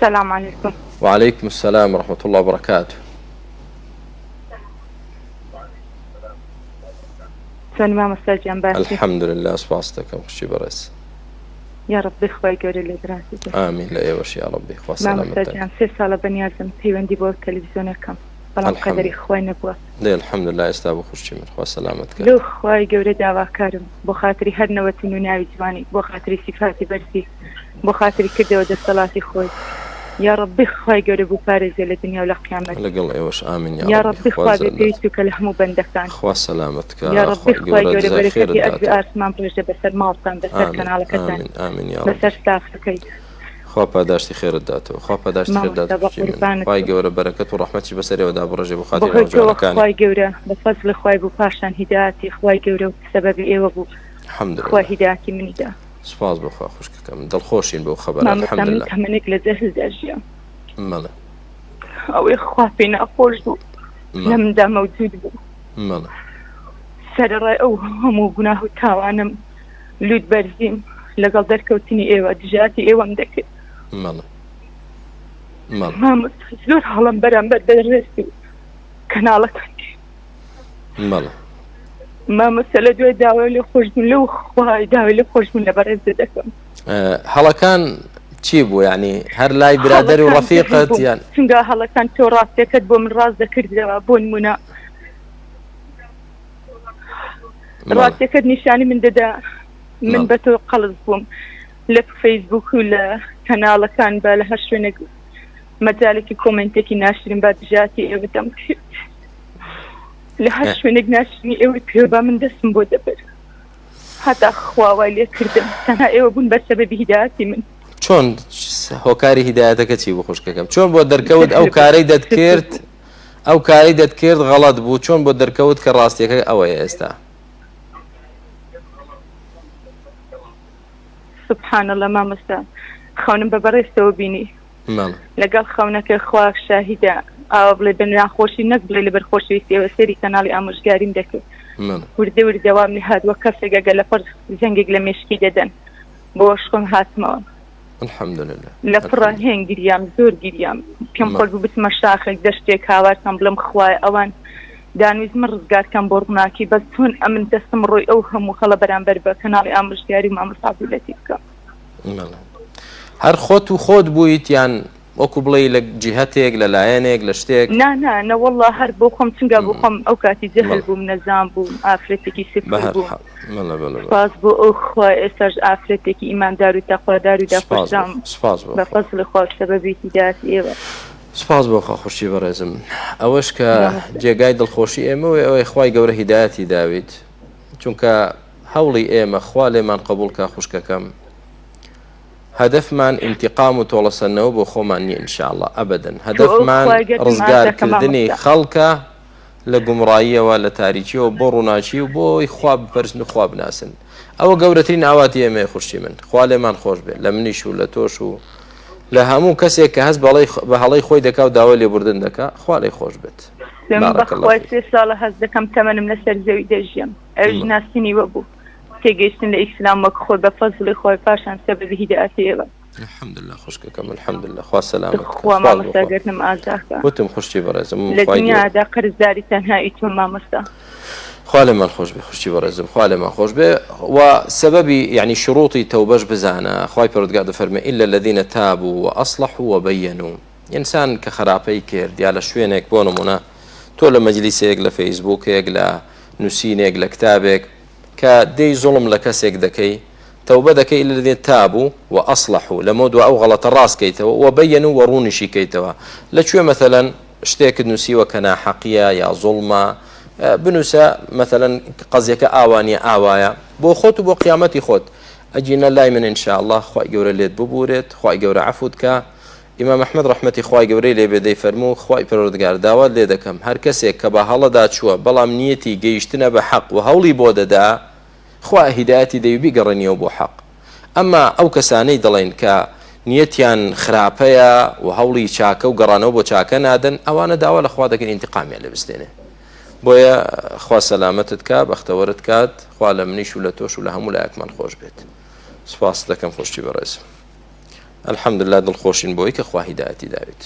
سلام علیکم. وعلیکم السلام ورحمة الله وبرکاته. چۆنی مامۆستا گیان باشی؟ الحمدللە سوپاست دەکەم خوشکی بەڕێز. یاڕەبی خوای گەورە لێت ڕازی بێت. ئامین لە ئێوەش یاڕەبی خوا مامۆستا سەلامەت گیان سێ ساڵە بەنیازم پەیوەندی بۆ تەلەفزیۆنێک کەم بەڵام الحمد قەدەری خوای نەبووە. دەی الحمدللە ئێستا بوو خوشکی من خوا سەلامەت کات. لەو خوای گەورە داواکارم بۆ خاتری هەر نەوەتن و ناوی جوانی بۆ خاتری سیفاتی بەرزی بۆ خاتری کردەوە دەسەڵاتی خۆی یاڕەبی خوای گەورە بوپارێزێ لە دنیا و لە قیامەت لەگەڵ ئێوەش ئامین یا یاڕەبی ڕەبی خوا خوا بێ زەلت پێویست و کە لە هەموو بەندەکان خوا سەلامەت کا یا ڕەبی خوای خوای گەورە گەورە جزای خێرت بەرەکەتی ئەرز و داتەوە ئاسمان بڕێژێ بەسەر ماڵتان بەسەر ئامین کەناڵەکەتان ئامین ئامین یاڕەبی بەسەر ستافەکەی خوا پاداشتی خێرت داتەوە خوا پاداشتی خێر مامۆستا داتەوە بە خوشکی من قوربانت خوای بم گەورە بەرەکەت و ڕەحمەتی بەسەر ئێوەدا بڕێژێ بۆ خاتری بەهۆی ناوە تۆوە جوانەکانی خوای گەورە بە فەزڵی خوای بوو پاشان هیدایەتی خوای گەورە و سەبەبی ئێوە بوو الحمد خوا لله هیدایەتی منی دا. سوپاس بۆ خوا خوشکەکەم دڵخۆشین بەو خەبەرە مامۆستا من الحمد لله. تەمەنێک لە جەهلدا ژیام. بەڵێ. ئەوەی خوا پێی ناخۆش بوو لە بەڵێ. مندا مەوجود بوو. بەڵێ. سەرەڕای ئەو هەموو گوناه و تاوانەم لووت بەرزیم لەگەڵ دەرکەوتنی ئێوە دژایەتی ئێوەم دەکرد. بەڵێ. بەڵێ. مامۆستا زۆر هەڵەم بەرامبەر بە ڕێز و کەناڵەکان کرد. بەڵێ. مامۆستا لە دوای داوای لێ خۆشبوون لەو خوای داوای لێ خۆشبوون لە بەڕێزت دەکەم. هەڵەکان چی بوو یعنی هەر لای برادەر و هەڵەکان جەهل ڕەفیقت بووم یان چونکە هەڵەکان تۆ ڕاستیەکەت بۆ من ڕاست دەکردەوە بۆ نمونە بەڵێ ڕاستیەکەت نیشانی من دەدا من بەڵێ بە تۆ قەڵس بووم لە فەیسبوک و لە کەناڵەکان بە لە هەر شوێنێک مەجالێکی کۆمێنتێکی ناشرین با دژایەتی ئێوە دەمکرد لە هەر شوێنێک ناشرینی ئێوەی پێ با من دەستم بۆ دەبرد هەتا خوا وای لێ کردم تەنها ئێوە بوون بە سەبەبی هیدایەتی من. چۆن هۆکاری هیدایەتەکە چی بوو خوشکەکەم چۆن بۆ دەرکەوت ئەو جەهل بوو کارەی سفر دەتکرد بوو. ئەو کارەی دەتکرد غەڵەت بوو چۆن بۆ دەرکەوت کە ڕاستیەکە ئەوەیە ئێستا؟ سبحان اللە مامۆستا خەونم بە بەڕێزتەوە بینی بەڵێ. لەگەڵ خەونەکە خوا شاهیدە ئاوا بڵێ بە ناخۆشی نەک بڵێ لەبەر خۆشەویستی ئێوە سەیری کەناڵی ئامۆژگاریم دەکرد بەڵێ. وردە وردە وام لێ هات وەک کەسێک ئەگەر لەپڕ زەنگێک لە مێشکی دەدەن بۆ خۆم هاتمەوە الحمدللە لە پڕە الحمدللە. هێن گریام زۆر گریام پێم بەڵێ. خۆش بوو بچمە شاخێک دەشتێک هاوار کەم بڵێم خوایە ئەوان دانویست من ڕزگار کەم بۆ ڕووناکی بەس چۆن ئەمن دەستم ڕۆی ئەو هەموو هەڵە بەرامبەر بە کەناڵی ئامۆژگاری و مامۆستا عەبدولەتیف بکەم. بەڵێ. هەر خۆت و خۆت بوویت یان وەکو بڵێی لە جیهەتێک لە لایەنێک لە شتێک؟ نا نا نەوەڵا هەر بۆ خۆم چونگا بۆ خۆم ئەو کاتی جەهل بەڵێ. بووم نەزان بووم ئافرەتێکی سفر بەهەر بووم حاڵ بەڵێ بەڵێ بەڵێ. سوپاس بۆ ئەو خوا ئێستاش ئافرەتێکی ئیماندار و تەقوادار و سوپاس بۆ داپۆشراوم خوا سوپاس بۆ بە خوا. فەزڵی خوا و سەبەبی هیدایەتی ئێوە. سوپاس بۆ خوا خوشکی بەڕێزم ئەوەش کە مامۆستا. جێگای دڵخۆشی ئێمەوەی ئەوەی خوای گەورە هیدایەتی داویت چونکە هەوڵی ئێمە خوا لێمان قبوڵ کا خوشکەکەم هەدەفمان ئینتیقام و تۆڵەسەندنەوە بۆ خۆمان نییە ان شاء اللە ئەبەدەن تۆ ئەو هەدەفمان خوای گەردنم ڕزگار ئازاکە کردنی مامۆستا. خەڵکە لە گومڕاییەوە لە تاریکیەوە بۆ ڕووناکی و بۆی خوا بپەرستن و خوا بناسن ئەوە گەورەترین ئاواتی ئێمەیە خوشکی من خوا لێمان خۆش بێت لە منیش و لە تۆش و لە هەموو کەسێک کە هەست بە هەڵەی خۆی دەکا و داوای لێبوردن دەکا خوا لێی خۆش بێت من بارک الله بەخوای فیک سێ ساڵە هەست دەکەم تەمەنم لەسەر زەوی دەژیەم ئەویش ناسینی وە بوو تێگەیشتن لە ئیسلام وەک خۆی بە فەزڵی خوای پاشان سەبەبی هیدایەتی ئێوە. الحمدللە خوشکەکەم الحمدللە خوا سەلامەت کە تخوا سوپاس بۆ مامۆستا خوا گەردنم ئازاکە. وتم خوشکی بەڕێزم لە خوای گەورە دنیادا قەرزداری تەنها ئی تۆم مامۆستا. خوا لێمان خۆش بێ خوشکی بەڕێزم خوا لێمان خۆش بێ و سەبەبی یعنی شروطی تەوبەش بزانە خوای پەروەردگار دەفەرمێ إلا الذين تابوا وأصلحوا وبينوا ئینسان کە خراپەی کرد یا لە شوێنێک بۆ نمونە تۆ لە مەجلیسێک لە فەیسبوکێک لە نووسینێک لە کتابێک کە دێی زوڵم لە کەسێک دەکەی تەوبە دەکەی الا الذین تابوا واصلحوا لەمەو دوا ئەو غەڵەتە ڕاست کەیتەوە وبینوا وە ڕوونیشی کەیتەوە لە کوێ مەثەلەن شتێکت نووسیوە کە ناحەقیە یا زوڵمە بنووسە مەثەلەن قەزیەکە ئاوا نیە ئاوایە بۆ خۆت و بۆ قیامەتی خۆت ئەگینا لای من ان شاء الله خوای گەورە لێت ببورێت خوای گەورە عەفوت کا ئیمام ئەحمەد ڕەحمەتی خوای گەورەی لێ بێ دەیفەرموو، خوای پەروەردگار داوات لێ دەکەم هەر کەسێک کە بە هەڵەدا چووە بەڵام نیەتی گەیشتنە بە حەق و هەوڵی بۆ دەدا خوا هیدایەتی دەی و بیگەڕێنیەوە بۆ حەق ئەمما ئەو کەسانەی دەڵێن کە نیەتیان خراپەیە و هەوڵی چاکە و گەڕانەوە بۆ چاکە نادەن ئەوانە داوا لە خوا دەکەن ئینتقامیان لێ بستێنێ بۆیە خوا سەلامەتت کا بەختەوەرت کات خوا لە منیش و لە تۆش و لە هەموو لایەکمان خۆش بێت سپاست دەکەم خوشکی بەڕێزم. الحمدللە دڵخۆشین بۆی کە خوا هیدایەتی داویت.